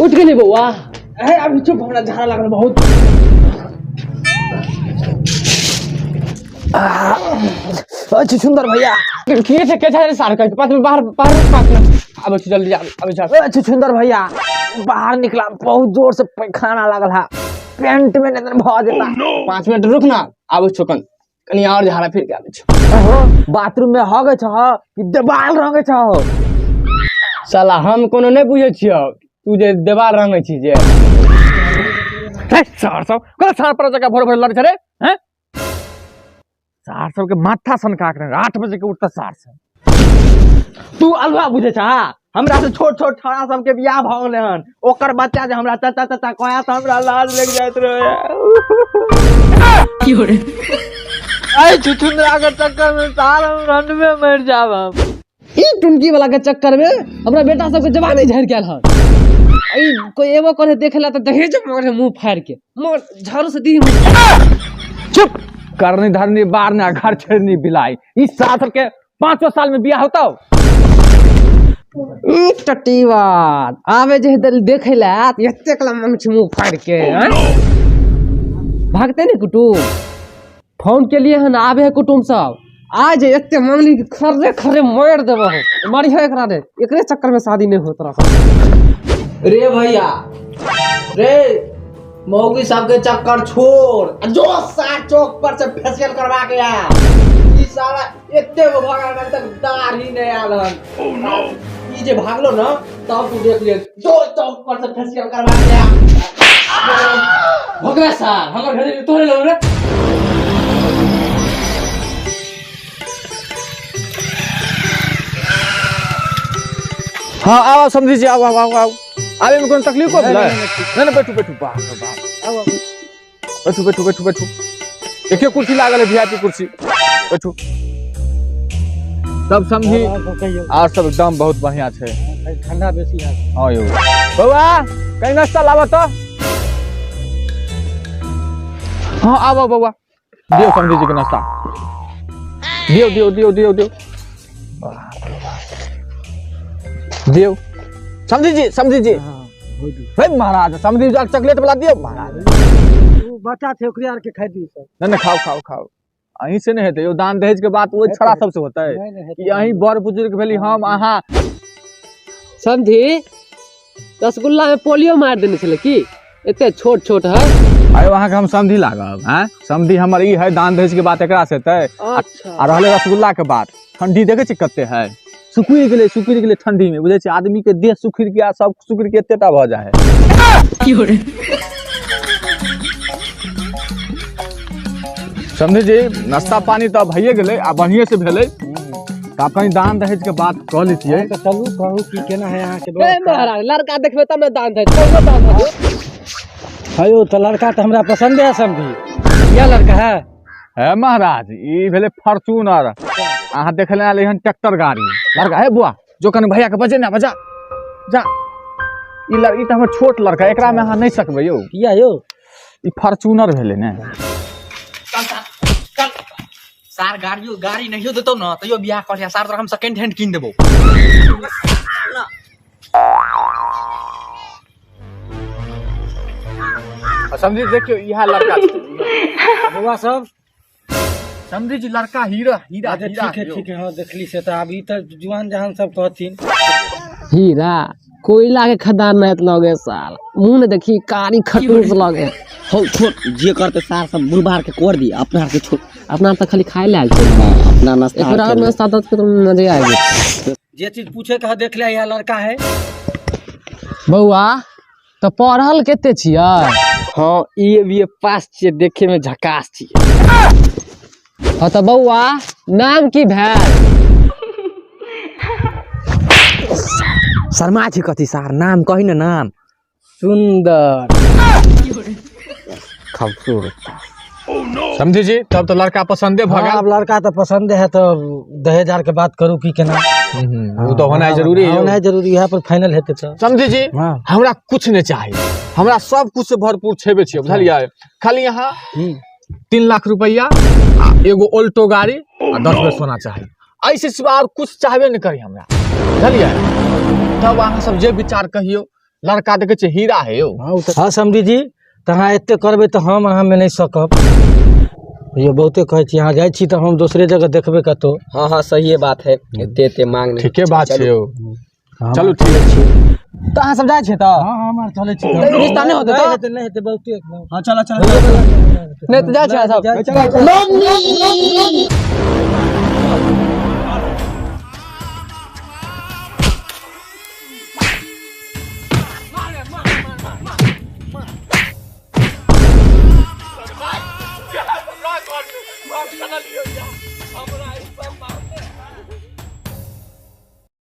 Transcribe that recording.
उठ गेली बौआ। ए अभी चुप, हमरा झाड़ा लागल बहुत। अच्छा सुंदर भैया के छै, के छै रे सार के पाँच मिनट बाहर, बाहर 5 मिनट आबै छी, जल्दी आबै छी। अच्छा सुंदर भैया बाहर निकला, बहुत जोर से पैखाना लागल है, पेंट में नहीं भ जेता। 5 मिनट रुक ना, आबै छौ, कन कनी और झाड़ा फिर के आबै छौ। ओहो, बाथरूम में हगे छह कि देवाल रंगे छह? साला हम कोनो नहीं बुझै छियौ, तू जे देवाल रंगै छी जे। हे सार सब कल सार पर जगह भोर भोर लड़ै छै रे। हैं सार सब के माथा सनका के 8 बजे के उठता सार सब। तू अलुआ बुझे छह? हमरा से छोट छोट छौड़ा सबके बियाह भऽ गेलै हन, ओकर बच्चा जे हमरा चाचा चाचा कहया तऽ हमरा लाज लागि जाइत रहे। अरे छुछुंदरा के चक्कर में सार हम रनवे मर जाब हम। ई टुनकी वाला के चक्कर में हमरा बेटा सबके जवानी झड़ गेल हन। ई कोई एबो करे देखे ला तऽ दहेज मारे मुंह फाड़ के मोर झाड़ू से दी। चुप करनी धरनी बार ने घर छेड़नी बिलाई, ई सार सब के 5 साल में बियाह होतौ। ई टटीवा आवे जे दल देखे ला तऽ एतेक लम्बा छै, मुंह फाड़ के आँय? भागते ने कुटुम फोन के लिए हन, आवे है कुटुम सब आज एते मांगली कि खर्रे खर्रे मार देबो हम, मारियो एकरा रे, एकरे चक्कर में शादी नहीं होत रहा। रे भैया रे, मौगी सबके चक्कर छोड़ आ जो सार चौक पर से फेशियल करवा के आ। ई साला एते गो भगा गेल तक दाढ़ी नहीं आयल हन। ई जे भागलो ना तब तू देख ले, जो चौक पर से फेशियल करवा के आ। भोगरा सार हमर घर तोरे लो रे। हाँ आओ समझी जी, आओ आओ आओ आओ। आवे में कोनो तकलीफ हो भेलै? नहीं नहीं, बैठू बैठू। बाप रे बाप, बैठू बैठू बैठू बैठू। एके कुर्सी लागल है, वीआईपी कुर्सी, बैठू। सब समझी और सब एकदम बहुत बढ़िया छै। ठंडा बेसी है। हाँ यौ बौआ, कहीं नाश्ता लाबऽ तो। हाँ आबो बौआ, दियौ समझी जी के नाश्ता, दियौ दियौ दियौ दियौ दियौ दियौ समझी जी, समझी जी। हे महाराज, समझी जी चॉकलेट वाला दियौ महाराज। बच्चा छै, ओकरे आर के खाइ दियौ सब। नहीं नहीं, खाओ खाओ खाओ। अहीं से नहीं हेतै यौ, दान दहेज के बात ओहि छड़ा सबसे होतै कि अहीं बड़ बुजुर्ग भेली हम अहाँ। समझी रसगुल्ला में पोलियो मार देने छलै की, एते छोट छोट है? आयो अहाँके हम समधी लागब हैं? समधी हमर ई है, दान दहेज के बात एकरा से हेतै? अच्छा। आ रहलै रसगुल्ला के बात, ठंडी देखै छी कते है, सुकुड़ि गेलै, सुकुड़ि गेलै ठंडी में, बुझै छी आदमी के देह सुखुड़ि के आ सब सुकुड़ि के एतेटा भऽ जाइ है। समझी जी, नाश्ता पानी तऽ भइए गेलै आ बढ़िए से भेलै, तऽ आब कनी दान दहेज के बात कऽ लेतियै। तऽ चलू, कहू की केना है अहाँके ए व्यवस्था? महाराज, लड़का देखबै तब ने दान दे, तब दान दे। है यौ, तऽ लड़का तऽ हमरा पसंदे है समझी, यह लड़का है। हे महाराज, ई भेलै फॉर्चूनर, अहाँ देखले आयल एहन ट्रैक्टर गाड़ी लड़का। हे बुआ, जो कनी भैया के बजे ना, बजा जा। ई लड़ ई तऽ हमर छोट लड़का, एकरा में अहाँ नहीं सकबै यौ। किया यौ? ई फॉर्चूनर भेलै ने। सार गाड़ियो गाड़ी नहियो देतौ ना तैयो बियाह कर लिया सार, तोरा हम सेकंड हैंड कीन देबो। आ समझी देखियौ, इएह लड़का छै। बौआ सब। समझी जी, लड़का हीरा हीरा। अच्छा। हीरा। ठीक है, ठीक है। हाँ देखली से तऽ आब ई तऽ जुआन जहान सब कहथिन। हीरा कोयला के खदान में लगे साल, मुंह ने देखी कारी खटूस लगे। हौ छोड़, जे करते सार सब बुढ़बार के कर दी, अपना के छोड़। अपना तऽ खाली खाय लायल छै। हाँ, अपना नाश्ता एक बार और नाश्ता दत के तो मजे आबि गेल। जे चीज पूछे के है देख लिया, यह लड़का है। बौआ, तऽ पढ़ल कते छियै? हाँ, ई बी ए पास छियै, देखे में झकास छियै। हाँ तऽ बौआ, नाम की भेल? शर्मा छी कथी सार, नाम कही ने नाम। सुंदर। खूबसूरत। समझी जी, तब तऽ लड़का पसंदे भऽ हाँ, गेल। आब लड़का तऽ पसंदे है तऽ दहेज आर के बात करू की केना? ओ तऽ होनाइ जरूरी है। हाँ, होनाइ जरूरी है, पर फाइनल हेतै तऽ। समझी जी। हाँ। हमरा कुछ नहीं चाहिए, हमरा सब कुछ से भरपूर छेबे छियै, बुझलियै? खाली यहाँ 3 लाख रुपैआ आ एगो ऑल्टो गाड़ी आ 10 बेर सोना चाही। ऐसे सिवा और कुछ चाहबे नहीं करी हमरा, बुझलियै? तब अहाँ सब जे विचार कहियौ। लड़का देखै छियै हीरा है यौ। हाँ समधी जी, तऽ अहाँ एते करबै तऽ हम अहाँमे नहि सकब। यो बहुते कहै छी, अहाँ जाइ छी तऽ हम दोसरे जगह देखबै कतौ। हाँ हाँ सहिए बात है, एते एते मांग नहि। ठीके बात छै यौ। हम चलू ठीक छी। तऽ अहाँ सब जाइ छियै तऽ? हाँ, हम आर चलै छी। रिश्ता नहि होतै तऽ? नहि हेतै, नहि हेतै, बहुते। हाँ चलो चलो। नहि तऽ जाइ छियै अहाँ सब। मम्मी